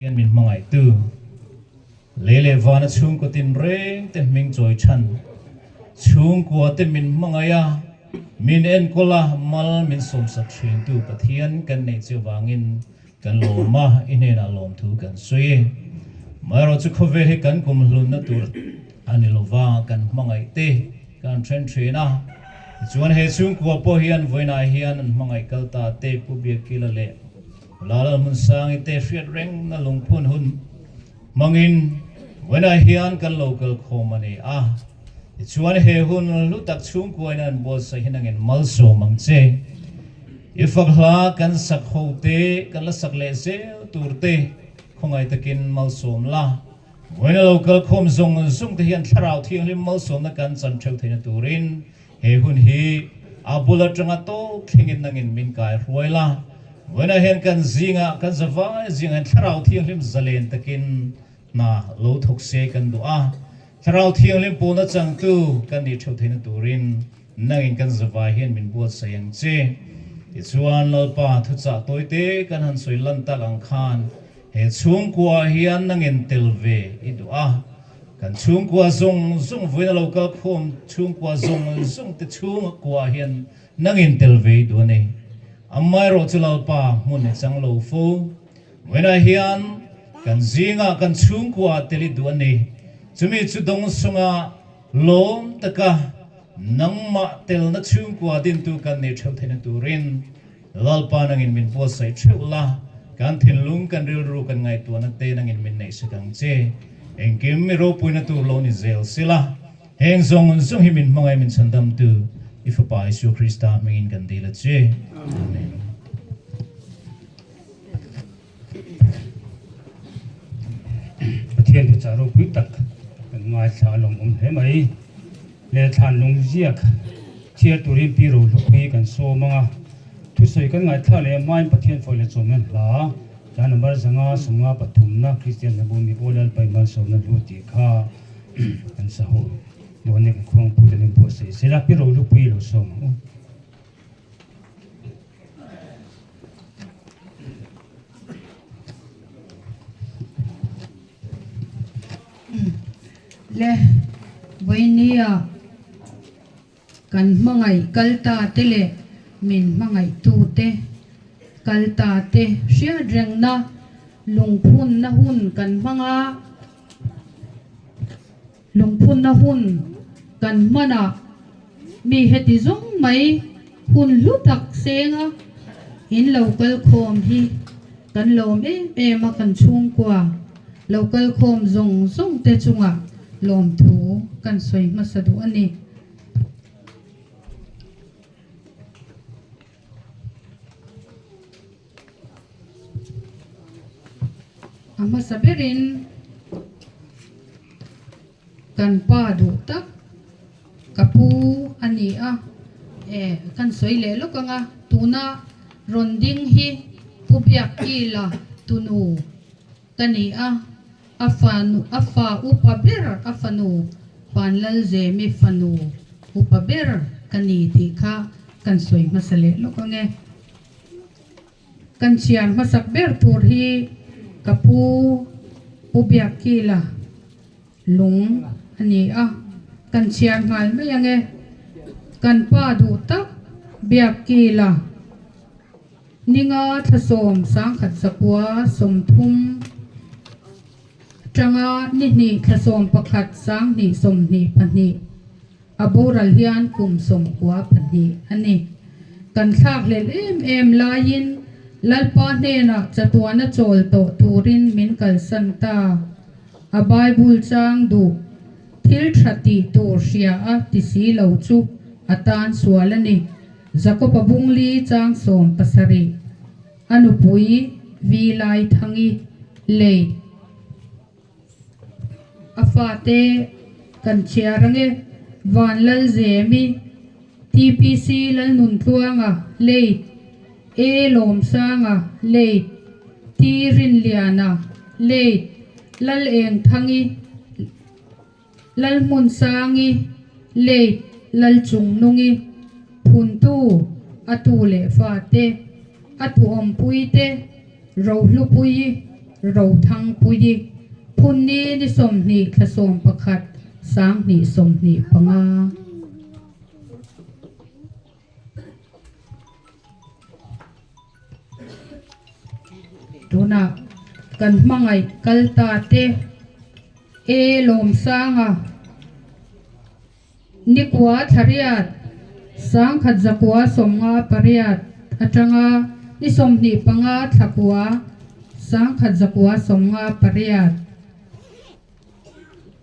Hian min hmangaihtu lei leh vana chhungkaw tinreng te hming chawi chhan chhungkua te min hmangaih a, min enkawl a, mal min sawmsak thintu Pathian kan neih che vangin kan lawm a, i hnenah lawmthu kan sawi. Amaherawhchu khawvel hi kan kumhlunna tur a ni lova, kan hmangaih te kan then thin a, tichuan he chhungkua pawh hian vawiinah hian an hmangaih kal ta te Pu Biakkila leh Lalal Hmunsangi te hriat reng na lungphun hun hmangin vawiinah hian kan lo kal khawm a ni a. Tichuan he hun hlu tak chhungkuain an buatsaih hi nangin malsawm ang che. I fak hla kan sak ho te, kan la sak leh zel tur te khawngaih takin malsawm la. Vawiina lo kal khawm zawng zawng te hian Thlarau Thianghlim malsawmna kan chan theuh theihna turin He hun hi a bul atanga tawp thlengin nangin min kai hruai la. Vawiinah hian kan zingah, kan zavai zingah hian Thlarau Thianghlim zalen takin hna lo thawk se kan duh a. Thlarau Thianghlim pawlna changtu kan nih theuh theihna turin nangin kan zavai hian min buatsaih ang che. Tichuan, Lalpa thuchah tawite kan han sawi lan tak ang khan he chhungkua hian nangin tel ve i duh a. Kan chhungkua zawng zawng vawiin a lo kal khawm chhungkua zawng zawng te chhunga kua hian nangin tel ve i duh a ni. Amaherawh chu Lalpa hmun i chang lo fo. Vawiinah hian kan zingah kan chhungkua tel i duh a ni. Chumi chu dawng sunga lawm taka nangmah telna chhungkua dintu kan nih theuh theihna turin Lalpa nangin min buatsaih theuh la, kan thinlung, kan rilru, kan ngaihtuahna te nangin min neihsak ang che. Engkim mi ropuina tur lo ni zel sila, heng zawng zawng hi min hmangaih min chhandamtu i Fapa Isua Krista hmingin kan dil a che. Amen. Pathian thuchah ropui tak kan ngaithla a lawmawm hle mai. Lehthlan lung ziak chhiar turin Pi Rohlupui kan sawm ang a, thusawi kan ngaithla leh hmain Pathian fawi leh chawmna hla tla number 553 na Kristian hnabu mi pawl Lalpa Malsawmna hlu tih kha kan sa ho dawn e kan khuangpu te min buatsaih zel a, Pi Rohlupui lo sawm ang u. Le vawinia kan hmangaih kal ta te leh min hmangaih tu te kal ta te hriat rengna lungphunna hun kan hmang a. Lungphunna hun kan hmanah mi heti zawng mai hun hlu tak senga in lo kal khawm hi kan lawm em em a, kan chhungkua lo kal khawm zawng zawng te chungah lawmthu kan sawi hmasa duh a ni. A hmasa berin kan pa duh tak ka pu a ni a, e kan sawi leh lawk ang a, tuna rawn ding hi Pu Biakkila tunu ka ni a, a fanu a fa upa ber a fanu Vanlalzemi fanu upa ber ka ni tih kha kan sawi hmasa leh lawk ang e. Kan chhiar hmasak ber tur hi ka pu Pu Biakkila lung a ni a, kan chhiar nghal mai ang e. Kan pa duh tak Biakkila ninga thlasawm 1034 atanga ni hnih thlasawm pakhat 2022 A boral hian kum 92 a ni. Kan thlakhlelh em em laiin Lalpa hnenah chatuana chawl tawh turin min kalsan ta. A Bible chang duh thil tha tih tur hria a ti si lo chu a tan sual a ni. Jakob-a bungli chang 17 a nupui Vi Laithangi lei. A fate kan chhiar ange Vanlalzemi, TPC Lalnuntluanga, late, A Lawmsanga, late, T Rinliana, late, Lalengthangi, Lalhmunsangi, late, Lalchungnungi, Phuntu, a tu leh fate, a tuawmpuite, Rohlupuii. Rothangpuii, Phunni ni 20 thla 11 20 25. Tunah kan hmangaih kal ta te E Lawmsanga Nikua Thlariat 1958 atanga ni 25 Thlakua 1958.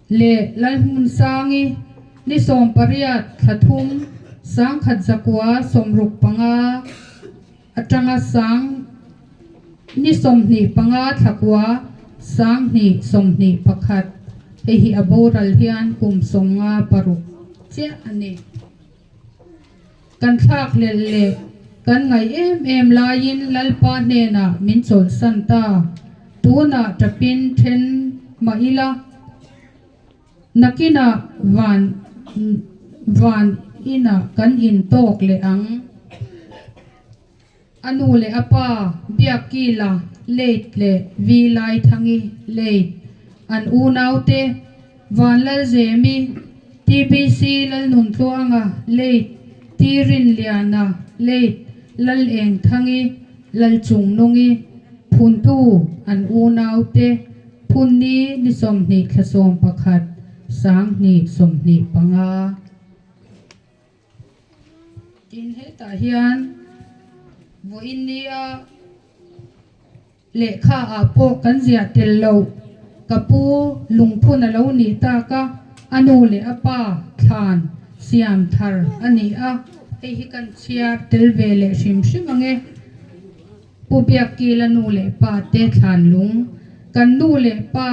Leh Lalhmunsangi ni 18 thla thum 1965 atanga sang ni 25 thla kua 2021 hei hi a boral hian kum 56 chiah a ni. Kan thlakhlelh leh kan ngaih em em laiin Lalpa hnenah min chawlhsan ta. Tunah tapin then mah ila, nakinah van van inah kan intawk leh ang. A nu leh a pa Biakkila late leh Vi Laithangi late, an unaute Vanlalzemi, TBC Lalnuntluanga late, T Rinliana late, Lalengthangi, Lalchungnungi, Phuntu an unaute Phunni ni 20 thla 11 2025. Tin, hetah hian vawiin nia lehkha ah pawh kan ziah tel lo, ka pu lungphun a lo nih tak a, a nu leh a pa thlan siam thar a ni a, hei hi kan chhiar tel ve leh hrim hrim ang e. Pu Biakkila nu leh pa te thlan lung, kan nu leh pa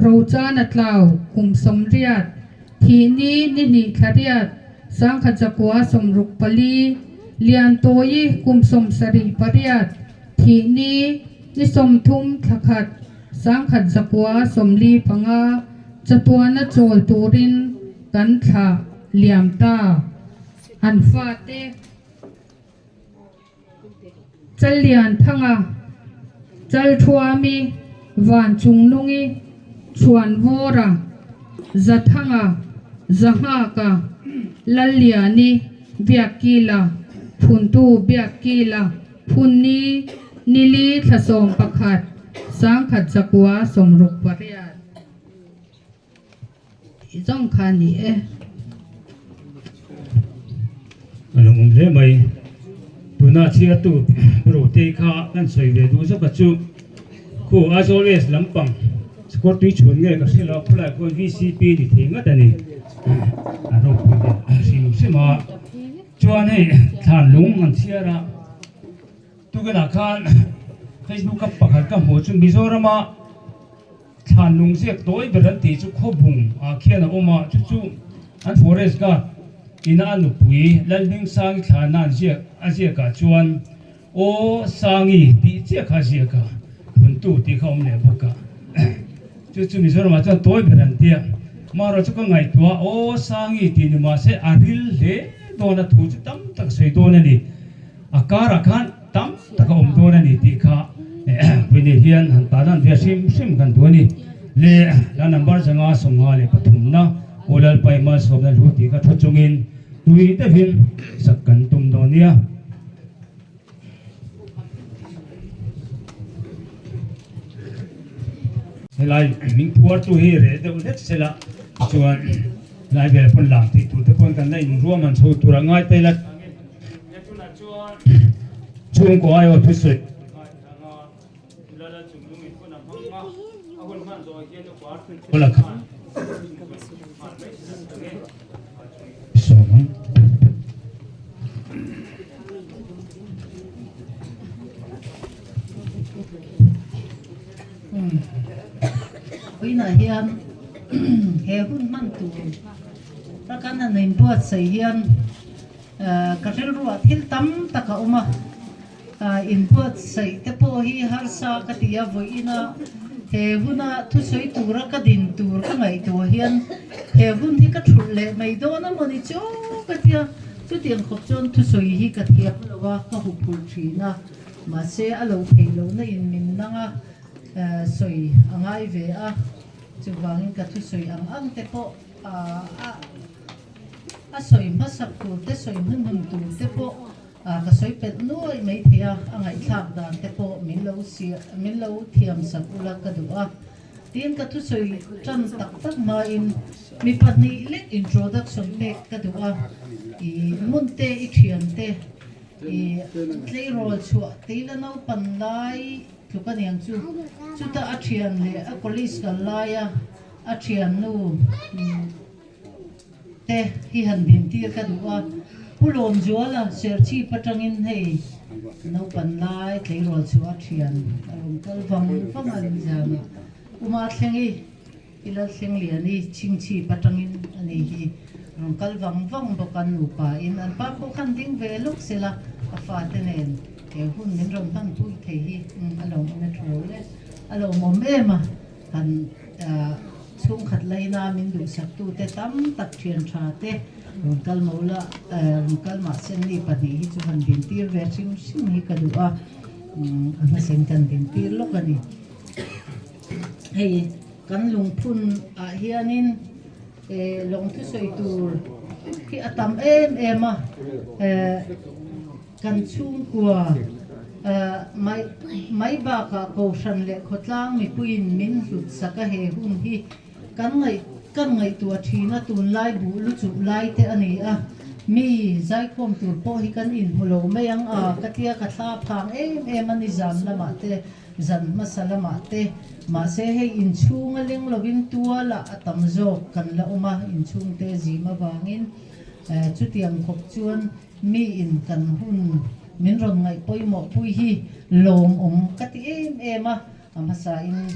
Rochana tlau kum 80, thih ni ni hnih thla riat, 1964, Liantawi kum 78, thih ni ni 30 thla khat, 1945, chatuana chawl turin kan thlah liam ta an fate. Challianthanga, Chalthuami, Vanchungnungi, Chhuanvawra, Zathanga, Zahnghaka, Lalliani, Biakkila, Phuntu Biakkila, Phunni, Nili thla 11, 1968. Tih zawng kha a ni e. A lo awm hle mai. Tuna chhiartu Rotei kha kan sawi ve duh zawk a chu khu Aizawl West lampang Sakawr tui chhun nge ka hre lo a khawlai khuan VCP ni thei ngat a ni. A ropui ve hrim hrim a. Chuan hei thlan lung an chhiar a tukinah khan Facebook a pakhat ka hmuh chu Mizorama Thlan lung ziak tawi ber an tih chu khawbung ah khian a awm a, chu chu an forest guard ina a nupui Lalhmingsangi thlana an ziak a ziakah chuan Aw Sangi tih chiah kha a ziak a, phuntu tih kha a awm leh bawk a, chu chu Mizoramah chuan tawi ber an tia. Marawh chu ka ngaihtuah Aw Sangi tih ni mahse a ril hle dawn a, thu chu tam tak a sawi dawn a ni, a karah khan. Tam tak a awm dawn a ni tih kha Puini hian han tan an ve hrim hrim kan duh a ni. Le la number 553 na U Lalpai malsawmna hlu tih kha thu chungin tui deuhin sak kan tum dawn nia. Helai min phuartu hi reh deuh hlek sela chuan lai vel pawn lang tih tur te pawn kan la inruam han chho tur a ngai ta ila. Chhungkaw aiawh thusawi Vawiinah hian he hun hman tur a kan han inbuatsaih hian Ka rilruah thil tam tak a awm a, inbuatsaih te pawh hi harsa ka ti a, vawiina he huna thusawi tura ka din tur ka ngaihtuah hian he hun hi ka thulh leh mai dawn a mawni chu ka ti a, chutiang khawp chuan thusawi hi ka thiam lo a, ka huphurh thin a, mahse a lo theih lohna in min nang a. Sawi a ngai ve a, chuvangin ka thusawi ang ang te pawh a a sawi hmasak tur te, sawi hnuhnun tur te pawh ka sawi pelh nuaih mai thei a, a ngaihthlak dan te pawh min lo min lo thiam sak ula ka duh a. Tin, ka thusawi tan tak tak hmain mi pahnih lek introduction pek ka duh a, i hmun te, i thian te, i tleirawl chhuah teila naupan lai, Tluk a niang chu. Chutah a thian leh a college kal laia a thiannu te hi han dintir ka duh a. Pu Lawmzuala Serchhip atangin hei naupan lai tleirawl chu a thian a rawn kal vang vang a nizanah Uma Thlengi I Lalthleng Liani Chhingchhip atangin a ni hi rawn kal vang vang bawk a, nupa in an pa pawh khan ding ve lawk sela a fate nen he hun min rawn hman pui thei hi a lawmawm e thu le. A lawmawm em a, han chhungkhat laina min duhsak tute tam tak thian tha te rawn kal mo la, rawn kal mahse ni pahnih hi chu han dintir ve hrim hrim hi ka duh a, a hmasain kan dintir lawk a ni. Hei kan lungphun ah hianin lawng thusawi tur hi a tam em em a, kan chhungkua mai mai bakah kohhran leh khawtlang mipuiin min hlut sak a he hun hi kan ngaih kan ngaihtuah thin a tunlai buh lu chuh lai te a ni a, mi zaikhawm tur pawh hi kan inhmu lo mai ang a ka tia ka thla phang em em a nizan lamah te. Zan hmasa lamah te, mahse hei inchhung a leng lovin tualah a tam zawk kan la awm a, inchhung te zim avangin chutiang khawp chuan miin kan hun min rawn ngaih pawimawh pui hi lawmawm ka ti em em a, a hmasain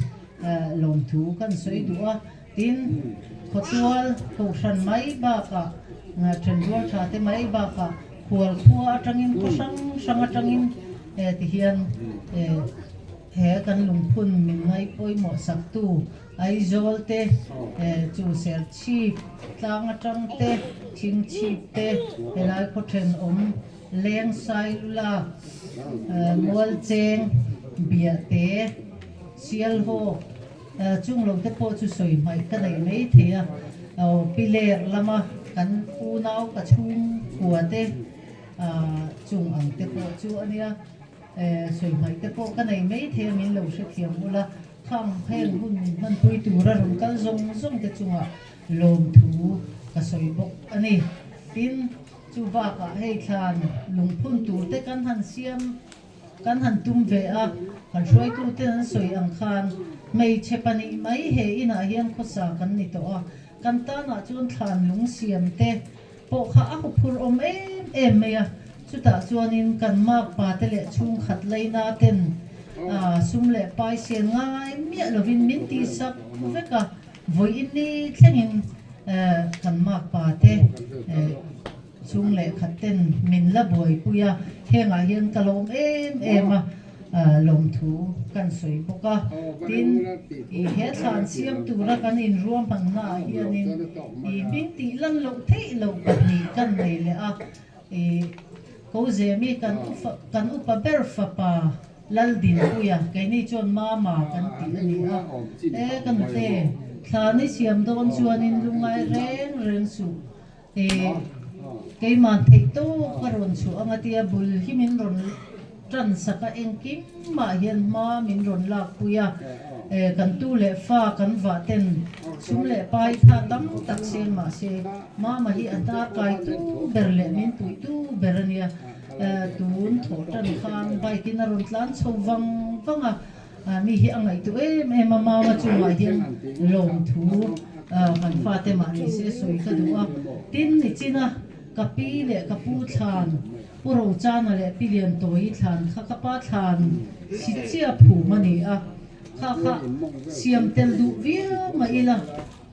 lawmthu kan sawi duh a, tin khawtual kohhran mai bakah thenrual tha te mai bakah khual khua atangin khaw hrang hrang atangin ti hian he kan lungphun min ngai pawimawh saktu Aizawl te chu Serchhip tlang atang te Chhingchhip te helai khaw thenawm Lengsai lulak Mualcheng Biahte Sialhawk Chung lo te pawh chu sawi hmaih ka nei mai thei a, piler lama kan unau ka chhungkua te chung ang te pawh chu a nia, sawi hmaih te pawh ka nei mai thei a min lo hrethiam ula, khang heng hun min hmanpui tura rawn kal zawng zawng te chungah lawmthu ka sawi bawk a ni. Tin, chu bakah hei thlan lungphun tur te kan han siam. Kan han tum ve a, kan hruaituten an sawi ang khan hmeichhe pahnih mai he inah hian khawsa kan ni tawh a, kan tanah chuan thlan lung siam te pawh kha a huphur awm em em mai a, chutah chuanin kan makpa te leh chhungkhat laina ten sum leh pai sian ngai miah lovin min tihsak vek a, vawiin ni thlengin kan makpa te. Chung leh khat ten min la buaipui a, hengah hian ka lawm em em a, lawmthu kan sawi bawk a. Tin, i he thlan siam tura kan inruahmanna ah hianin i hming tih lan loh theih loh pahnih kan nei leh a, i Kozemi kan kan upa ber fapa Laldinpuia, keini chuan Mama kan tih a ni a, e ka nute, thlan i siam dawn chuanin lungngai reng reng suh. He keimah theih tawk ka rawn chhuah ang a tia bul hi min rawn tan sak a, engkim mah hian hma min rawn lak pui a, kan tu leh fa kan vah ten sum leh pai tha tam tak seng mah se mama hi a hnar kai tu ber leh min puih tu ber a nia, tun thawh tan khan bike in a rawn tlan chho vang vang a. Mi hi a ngaihtuah em em a, mama chungah hian lawmthu kan fate mah ni se sawi ka duh a. Tin, nichina ka pi leh ka pu thlan, Pu Rochana leh Pi Liantawi thlan kha ka pa thlan si chiah phum a ni a, kha kha siam tel duh viau mah ila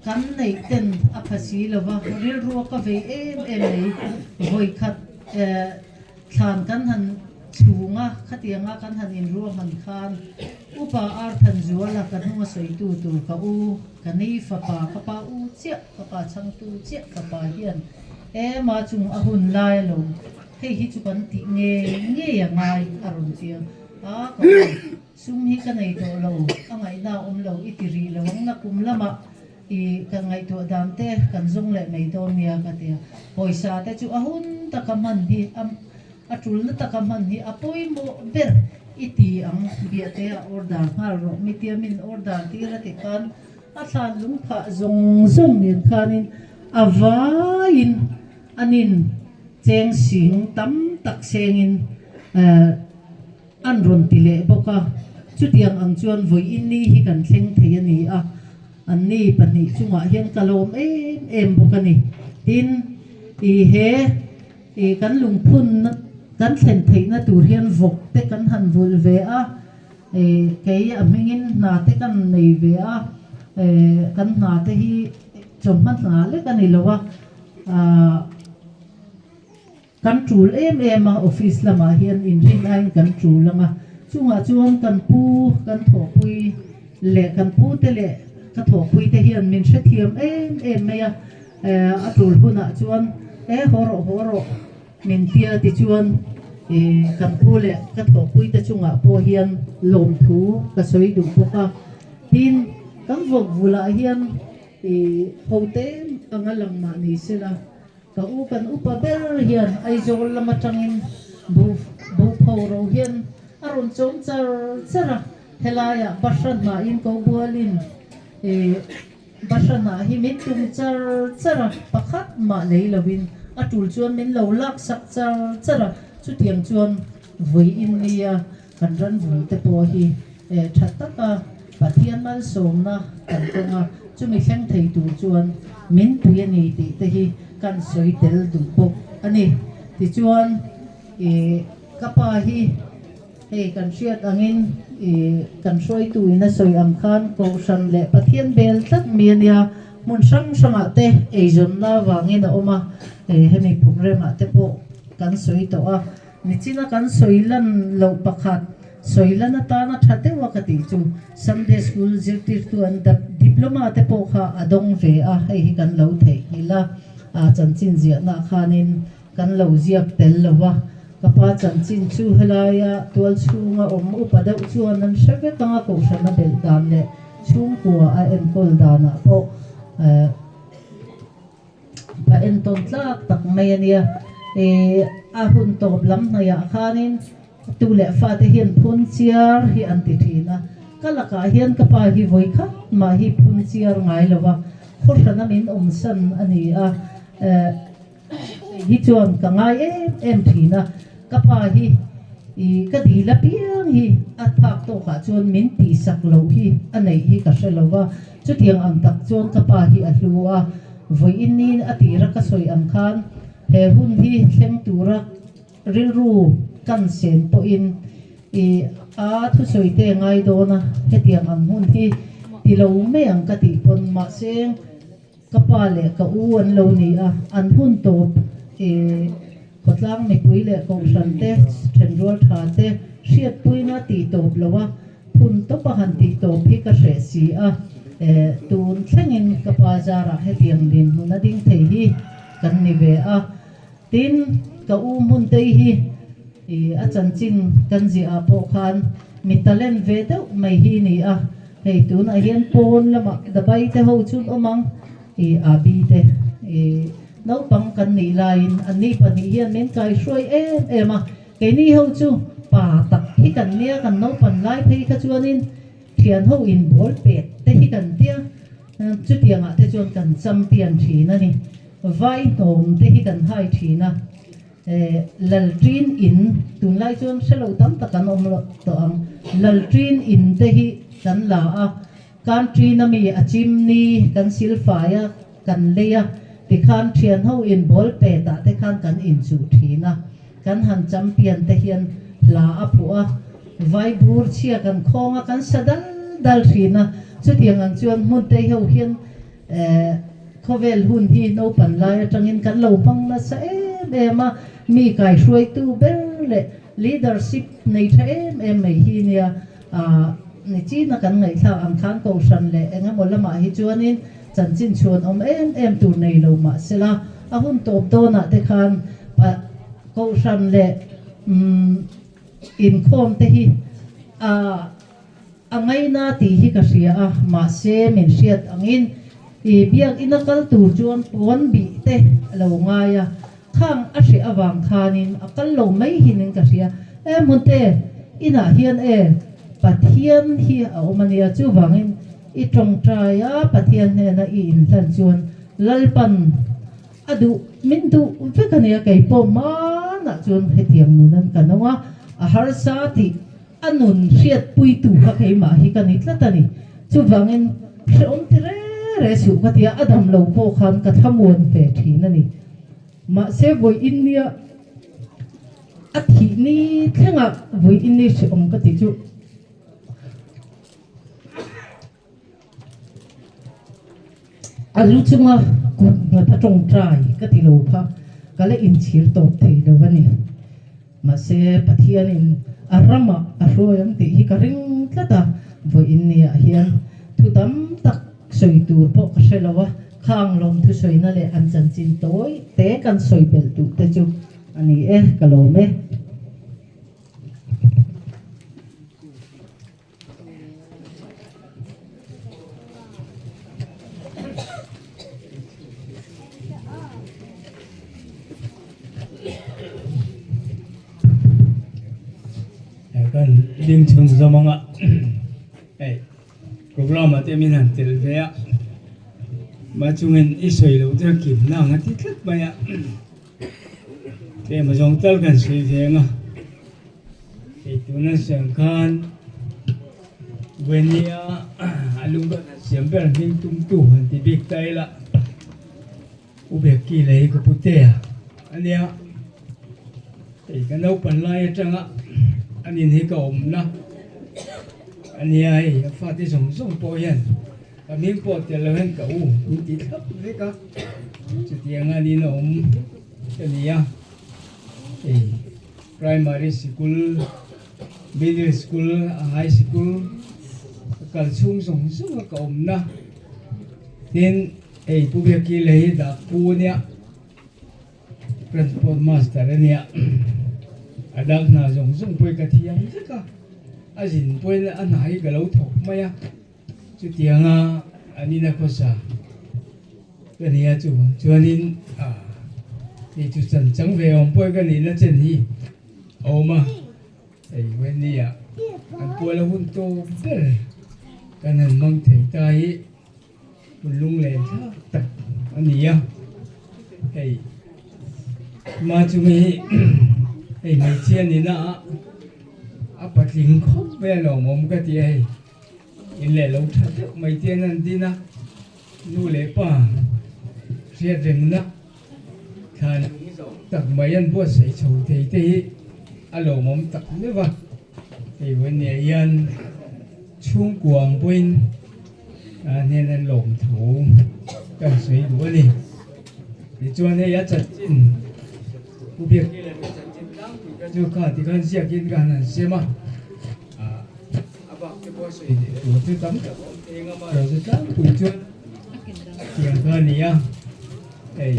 kan neih ten a pha si lo va, rilrua ka vei em em mai. Vawikhat Thlan kan han chhung a, khatianga kan han inruahman khan Upa Arthanzuala ka hnunga sawitu tur ka u, ka ni fapa, ka pa u chiah, ka pa chhangtu chiah fapa hian ema chung a hun lai alawm, hei hi chu kan tih ngei ngei a ngai a rawn chiang a, ka u. Sum hi ka nei tawh lo, a ngaihna a awm lo i ti rih lo ang, nakum lamah i kan ngaihtuah dan te kan zawng leh mai dawn nia ka ti a. Pawisa te chu a hun taka hman hi a a tulna taka hman hi a pawimawh ber i ti ang, biahte a order nghal rawh, mitia min order tir a ti khan a thlan lung phah zawng zawng nen khanin a vaiin an in cheng sing tam tak sengin an rawn ti leh bawk a, chutiang ang chuan vawiin ni hi kan thleng thei a ni a, anni pahnih chungah hian ka lawm em em bawk a ni. Tin, i he i kan lungphun kan thlen theihna tur hian vawk te kan han vulh ve a, i kei a hmingin hna te kan nei ve a, e kan hna te hi chawhma hna lek a ni lo a, ah. Kan tul em em a, office lamah hian inrin aiin kan tul ang a, chungah chuan kan pu, kan thawhpui leh kan pute leh ka thawhpuite hian min hrethiam em em mai a, a tul hunah chuan e haw rawh haw rawh min tia tichuan kan pu leh ka thawhpuite chungah pawh hian lawmthu ka sawi duh bawk a, tin kan vawk vulah hian hote anga lang mah ni sela. Ka u kan upa ber hian Aizawl lam atangin buh buh pho ro hian a rawn chawm char char a, helaiah Bahra hnahin ko bualin ih Bahra hnah hi min tum char char a, pakhat mah lei lovin a tul chuan min lo lak sak char char a, chutiang chuan vui in nia kan ran vul te pawh hi tha taka Pathian malsawmna kan kawng a, chumi thleng thei tur chuan min pui a ni tih te hi kan sawi tel duh bawk a ni. Tichuan ih ka pa hi hei kan hriat angin ih kan hruaitu in a sawi ang khan Kohhran leh Pathian bel tlat mi a nia, hmun hrang hrangah te eizawnna avangin a awm a, hemi programme ah te pawh kan sawi tawh a. Nichina kan sawi lan loh pakhat, sawi lan atana tha deuh a ka tih chu Sunday School zirtirtu an diploma te pawh kha a dawng ve a, hei hi kan lo theihnghilh a, a chanchin ziahna khanin kan lo ziak tel lo va, ka pa chanchin chu helaia tual chhunga awm upa deuh chuan an hre vek ang a, kohhran a belh dan leh chhungkua a enkawl danah pawh A entawn tlak tak mai a nia. Ih a hun tawp lam hnaihah khanin tu leh fate hian phun chiar hi an ti thin a. Ka lakah hian ka pa hi vawi khat mah hi phun chiar ngai lo va, khawhrana min awmsan a ni a. Eh hi chuan ka ngai em em thin a. Ka pa hi ih ka dil apiang hi a phak tawkah chuan min tihsak loh hi a neih hi ka hre lo va. Chutiang ang tak chuan ka pa hi a hlu a, vawiin niin a tira ka sawi ang khan he hun hi thleng tura rilru kan sen pawhin i a thusawi te ngai dawn a, hetiang ang hun hi ti lo mai ang ka tih pawn mahse ka pa leh ka u an lo ni a, an hun tawp i khawtlang mipui leh kohhran te thenrual tha te hriatpuina tih tawp lo a. Phun tawp a han tih tawp hi ka hreh si a, tun thlengin ka pa zarah hetiang dinhmun a ding thei hi kan ni ve a. Tin, ka u Hmuntei hi a chanchin kan ziah ah pawh khan mi talent ve deuh mai hi ni a, hei tunah hian pawn lamah dabai te ho chun awm ang, Abi te naupang kan nih laiin anni pahnih hian min kaihruai em em a. Keini ho chu pa tak hi kan nia, kan naupan lai phei kha chuanin thian ho in ball pek te hi kan tia, chutiangah te chuan kan champion thin a ni. Vai hnawm te hi kan hai thin a, Lalṭin in, tunlai chuan hrelo tam tak an awm tawh ang, Lalṭin in te hi kan la a, Country na mi a chimni kan silfai a, kan lei a, tikhan thian ho in ball pet ah te khan kan inchuh thin a, kan han champion te hian hla a phuah a, vai bur chhia kan khawng a, kan sa dal dal thin a, chutiang ang chuan hmun tei ho hian eh khawvel hun hi naupan lai atangin kan lo hmang nasa em em a, mi kaihruaitu ber leh leadership nei tha em em mai hi nia. Ah, nichina kan ngaihthlak ang khan Kohhran leh eng emaw lamah hi chuanin chanchin chhuan awm em em tur nei lo mah sela, a hun tawp dawnah te khan Kohhran leh umm inkhawm te hi a A ngaina tih hi ka hria a, mahse min hriat angin i biakina kal tur chuan puan bih te a lo ngai a, khang a hreh avang khanin a kal lo mai hinin ka hria. E Hmunte, inah hian e Pathian hi a awm a nia, chuvangin i tawngtai a Pathian hnena i inhlan chuan Lalpan A duh, min duh vek a nia, kei pawh hmanah chuan hetiang nun an kan awng a, a harsa tih a nun hriatpuitu kha keimah hi ka ni tlat a ni. Chuvangin hrehawm ti re re suh ka ti a, a dam lo pawh khan ka thlamuan ve thin a ni. Mahse vawiin nia a thih ni thlengah vawiin ni hrehawm ka ti chu. A lu chunga kut nghat a tawngtai ka ti lo kha ka la inchhir tawp thei lo a ni. Mahse Pathianin a ramah a hruai ang tih hi ka ring tlat a, vawiin niah hian thu tam tak sawi tur pawh ka hre lo a, khang lawm thusawina leh an chanchin tawi te kan sawi belh duh te chu a ni e, ka lawm e. Kan ding chhung zawm anga hei program ah te min han tel ve a mah chungin i sawi loh chu kim na ang a ti tlat mai a. Tlem zawng tal kan sawi ve ang a, hei tuna siam khan Venia a lung kan han siam ber hming tumtu han ti bik ta ila U Becky lei ka pu te a ania hei ka naupan lai atanga an in hi ka awmna ania hei a fate zawng zawng pawh hian Ka hming pawh tel lo hian ka u min ti thlap vek a, chutiang a nin a awm ka ni a, hei primary sikul, middle school, high sikul ka kal chhung zawng zawng a ka awmna tin hei Pu Biakile hi dah pu ania transport master ania a dak hna zawng zawng pawh hi ka thiam vek a, a zin pawhin a hna hi ka lo thawk mai a. Chutianga an ina khawsa ka ni a chu chuanin hei chu chan chang ve awm pawh ka nihna chen hi a awm a, hei Wendy ah an pual a hun tawp ber kan han hmang thei ta hi hun lunglen thlak tak a ni a, hei hma chungi hi hei hmeichhia nihna ah a patling khawp mai a lawmawm ka ti a hei. In leh lo tha deuh mai te an han din a, nu leh pa hriat rengna thlan tak mai an buatsaih chho thei te hi a lawmawm tak meuh a, hei vawinia hian chhungkua ang pawhin hnen an lawm thu kan sawi duh a ni. Tichuan hei a chanchin Pu Biakila te chanchin tlangpui kha chu kha tikhan ziakin ka han han sem a. A bak te pawh sawi leh tur chu tam tak a awm thei ang a, amaherawhchu tlangpui chuan tiang kha a ni a, hei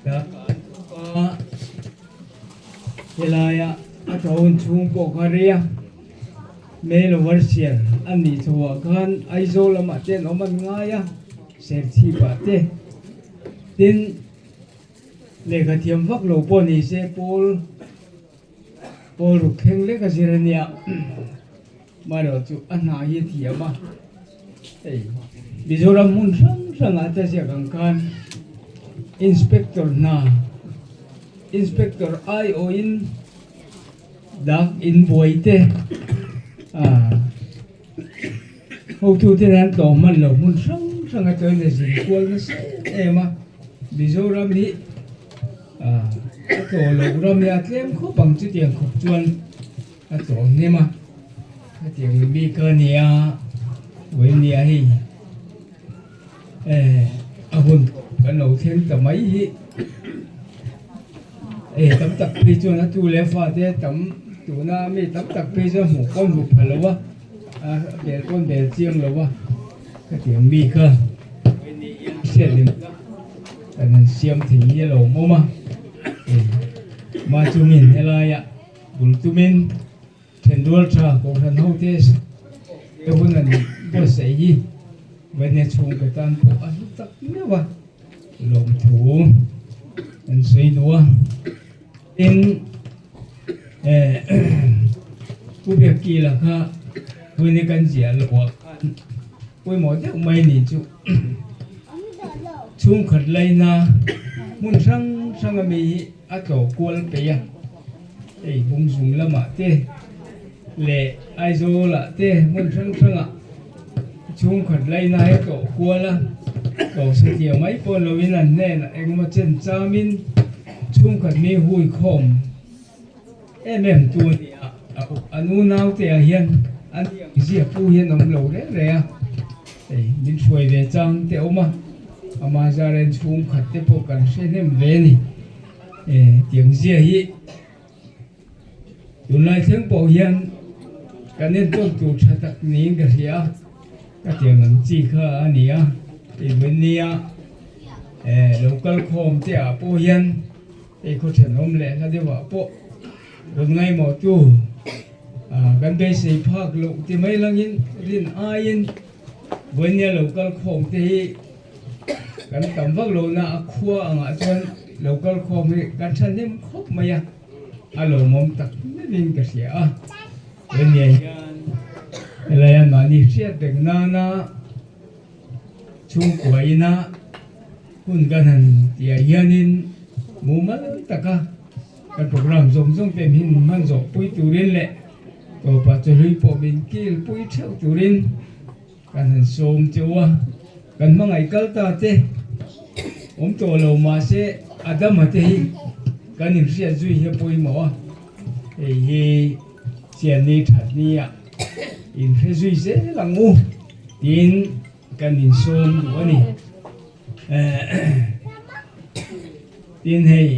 tlangpa an thawk a, helaia a tawng chhung pawh kha rei a, male overseer a nih chhoah khan Aizawl lamah te an awm an ngai a, Serchhip-ah te tin lehkha thiam vak lo pawh ni se pawl. Pawl ruk thleng lek a zir a nia, amaherawh chu a hna hi a thiam a, hei Mizoram hmun hrang hrangah te ziak ang khan Inspector hna, Inspector aiawhin dak inbuai te ah hotute an tlawm hman lo hmun hrang hrang atangin a zin kual nasa em em a, Mizoram hi. A tlawh loh ram hi a tlem khawp ang chutiang khawp chuan a tlawh hnem a, hetiang mi ka nia Uaimnia hei eh a hun kan lo thleng ta mai hi eh tam tak phei chuan a tu leh fa te tam tuna mi tam tak phei chuan hmuh pawn hmu pha lo a, a bel pawn bel chiang lo a hetiang mi kha hriat lim. Kan han siam thei hi a lo awm a, hei mah chungin helaia bul tumin then. Thenrual tha Kohhran hote te hun an buatsaih hi Vania chhungkaw tan pawh a hlu tak meuh a, lawmthu an sawi duh a. Tin, Pu Biakkila kha Vania kan ziah loh ah khan pawimawh deuh mai ni chu chhungkhat laina hmun hrang hrang ami hi a tlawh kual peih a. Hei Bungzung lamah te leh Aizawlah te hmun hrang hrangah chhungkhat laina he tlawh kual a, tlawh satliah mai pawh loin an hnenah engemaw chen chamin chhungkhat mi hui khawm em em tu a ni a, an unaute ah hian an iangzia pu hian awm lo reng reng a, hei min hruai ve chang te awm a, amah zaren chhungkhat te pawh kan hre hnem ve a ni. Tiang zia hi tunlai thleng pawh hian kan enkawl tur tha tak niin ka hria a, ka tiang ang chi kha a ni a, hei vawinia lo kal khawm te ah pawh hian hei khaw thenawm leh hla deuh ah pawh rawn ngaimawh tu kan beisei phak loh ti mai langin rin aiin vawinia lo kal khawm te hi Kan tam vak lo na a khua angah chuan lo kal khawm hi kan thahnem khawp mai a, a lawmawm tak meuhin ka hria a. Hemi hian helai an mahni hriat reng nana chhungkua ina hun kan han tihah hianin mumal taka kan program zawng zawng te min hman zawh pui turin leh tawpah chawhlui pawh min kil pui theuh turin Kan han sawm cheu a, kan hmangaih kal ta te awm tawh lo mahse Adama te hi kan inhriat zui hi a pawimawh a, hei hi chianni thatni ah inhre zui zel ang u tiin kan insawm duh a ni. Tin hei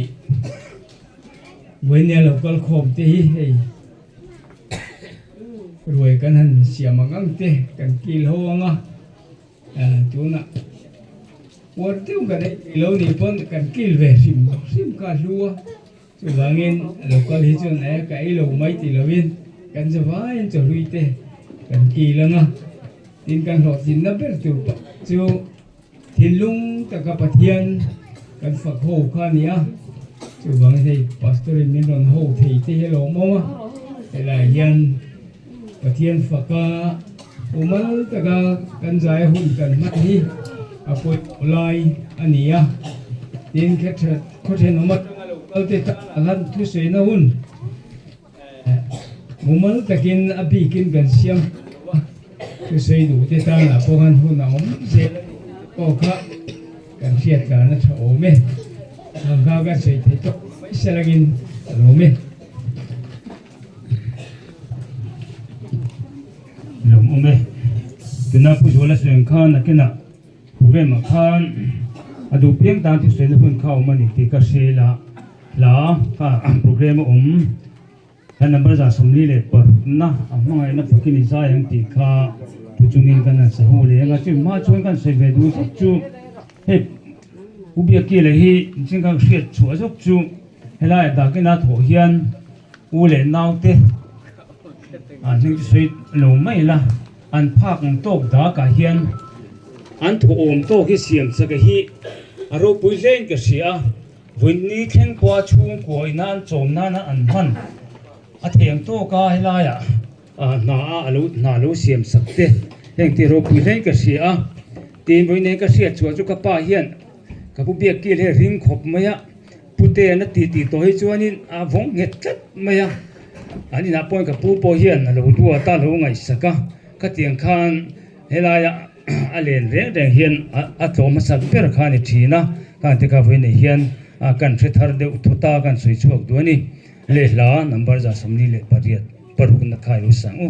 Vawinia lo kal khawm te hi hei. Ruai kan han siam ang ang te kan kil ho ang a, tunah puar deuh kan ei thei lo nih pawn kan kil ve hrim hrim kha a hlu a, chuvangin local hi chuan e ka ei lo mai ti lovin kan zavaiin chawhlui te kan kil ang a, tin kan hlawhtlinna ber tur chu. Thinlung taka Pathian kan fak ho kha a ni a, chuvangin hei Pastor in min rawn ho thei te hi a lawmawm a, helaiah hian Pathian faka umal taka kan zai hun kan hman hi a pawimawh lai a ni a, tin khaw thenawm atanga lo kal te tanah khan thusawiina hun Mumal takin a bikin kan siam lo a, thusawi duh te tanah pawh khan hun a awm zel a ni tih pawh kha kan hriat tlan a tha awm e. Ang kha kan sawi thei tawk mai se langin a lawm e. Lawm awm e. Tuna Pu Zuala sawi ang khan nakinah Programme ah khan a duh piang tan thusawi na hun kha a awm a ni tih ka hria a. Hla kha programme a awm hla number 41 na a hmangaihna fakin i zai ang tih kha thu chungin kan han sahu leh ang a, chumi hma chuan kan sawi ve duh zet chu hei U Biakile hi engtin ka hriat chhuah zawk chu helaiah dakina thawh hian u leh naute an hming chu sawi lo mai la an phak ang tawk dakah hian an thawhawm tawk hi siam chak hi a ropui hle in ka hria a. Vawiinni thleng pawha chhungkua ina an chawm nana an hman a theng tawk a, helaiah hna a alo hna lo siam sak te heng tih ropui hlein ka hria a, tin vawiinne ka hriat chhuah chu ka pa hian ka pu biak kil hi ring khawp mai a, pute an a ti tih tawh hi chuanin a vawng nghet tlat mai a, an inah pawhin ka pu pawh hian a lo duat a, a lo ngaihsak a, khatiang khan helaiah. A len reng reng hian a tlawm hmasak ber kha a ni thin a, khang te kha vawiin hian kan hre thar deuh thut a, kan sawi chhuak duh a ni. Lehla number 48 parukna kha i lo sang u.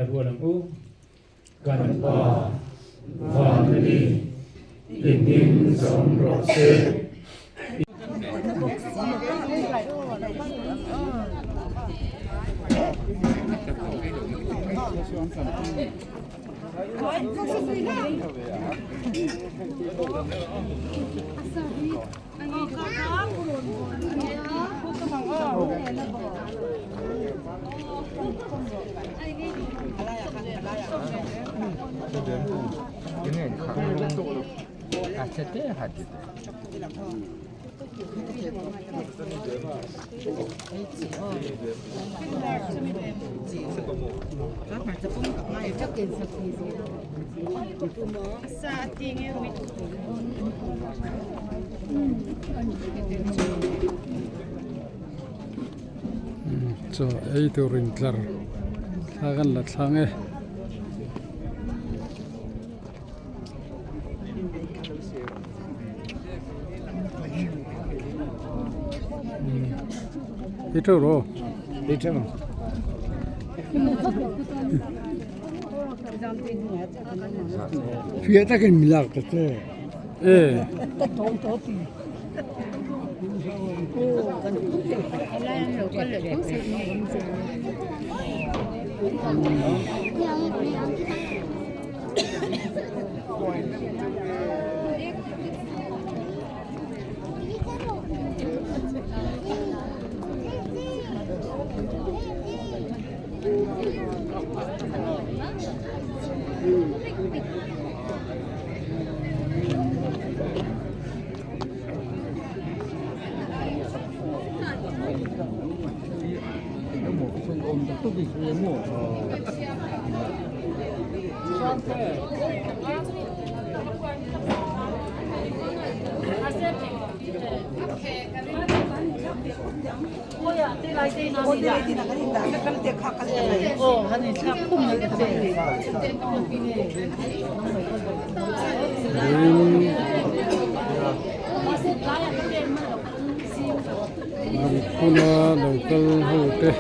tawngtai rual ang u. Kan Pa, van a ni, i hming zawm rawh se. Chaw ei tur intlar thla kan la thlang e. I teuh rawh. I teuh. Fiah takin min lak ta che. E. Lungphuna lo kal ho te.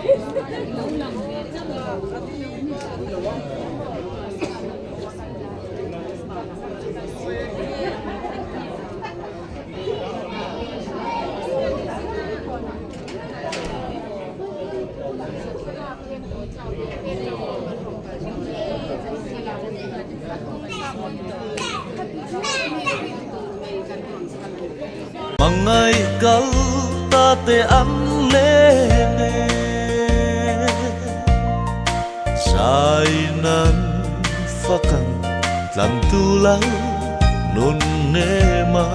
Mangai kal ta te an leng e Sai nan fakang tlan tu lal nun nema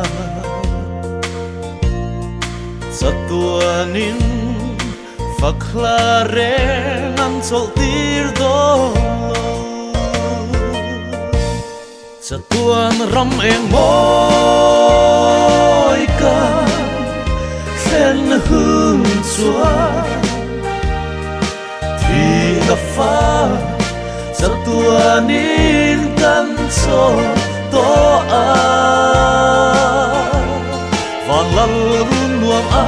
Chatuanin fak hla reng an chawlh tir dawn lo. Chatuan ram eng mawi ka thlen hun chuan Thihna fa chatuanin kan chaw tawh a, van lal run nuam a.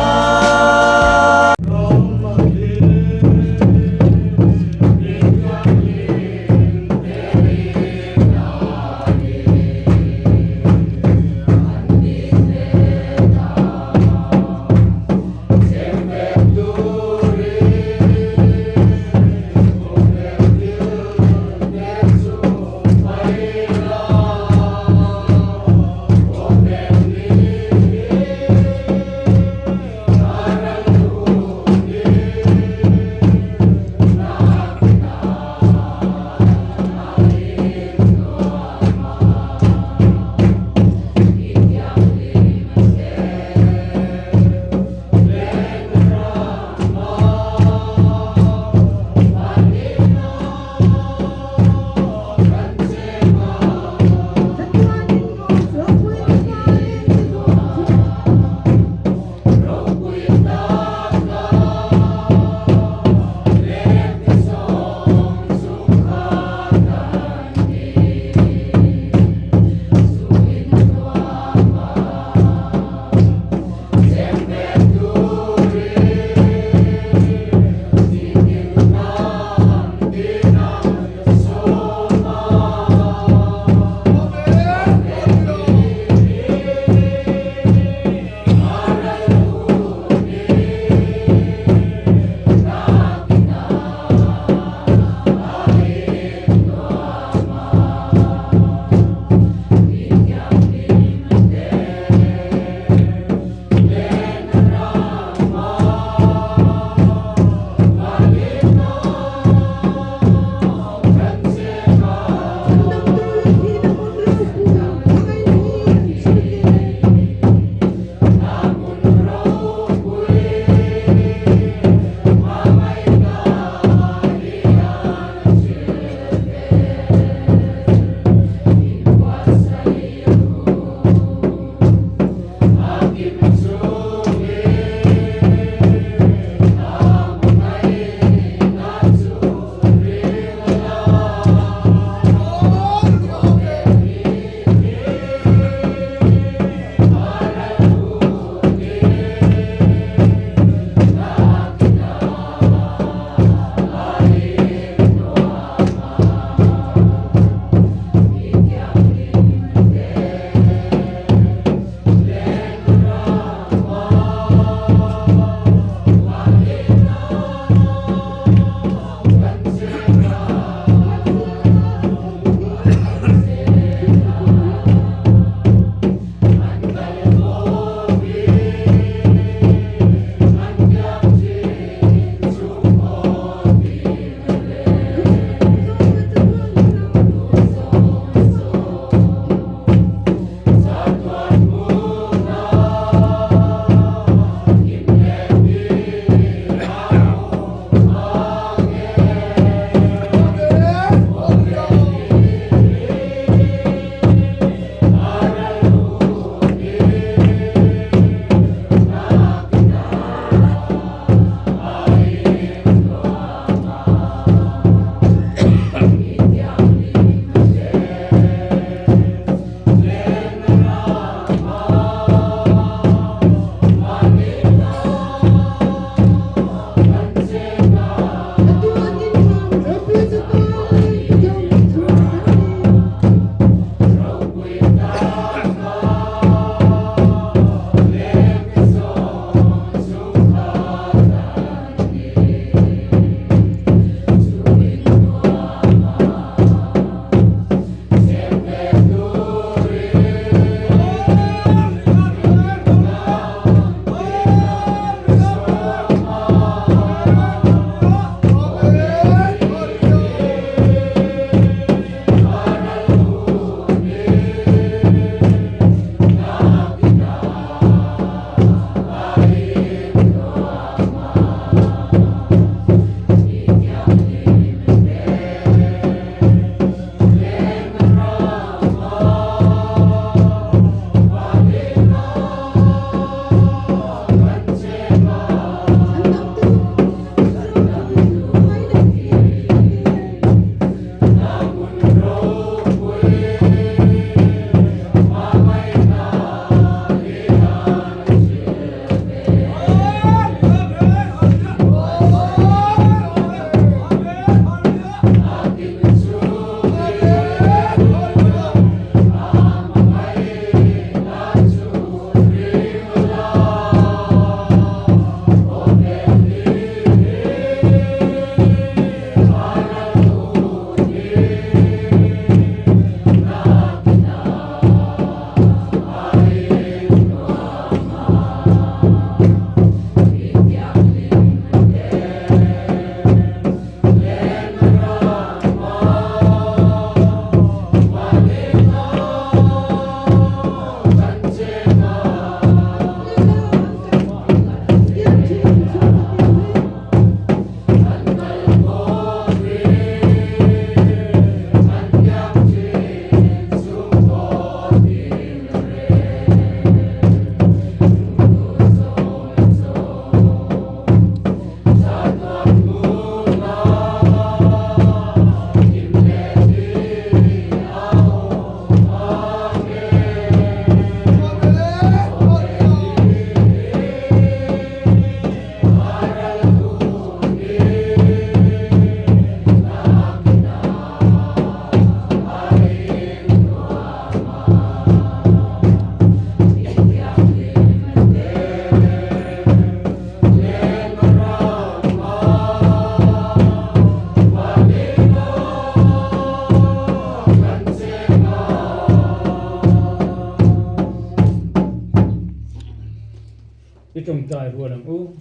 I tawngtai rual ang u.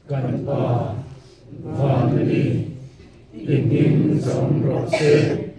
Kan Pa, van a ni, i hming zawm rawh se.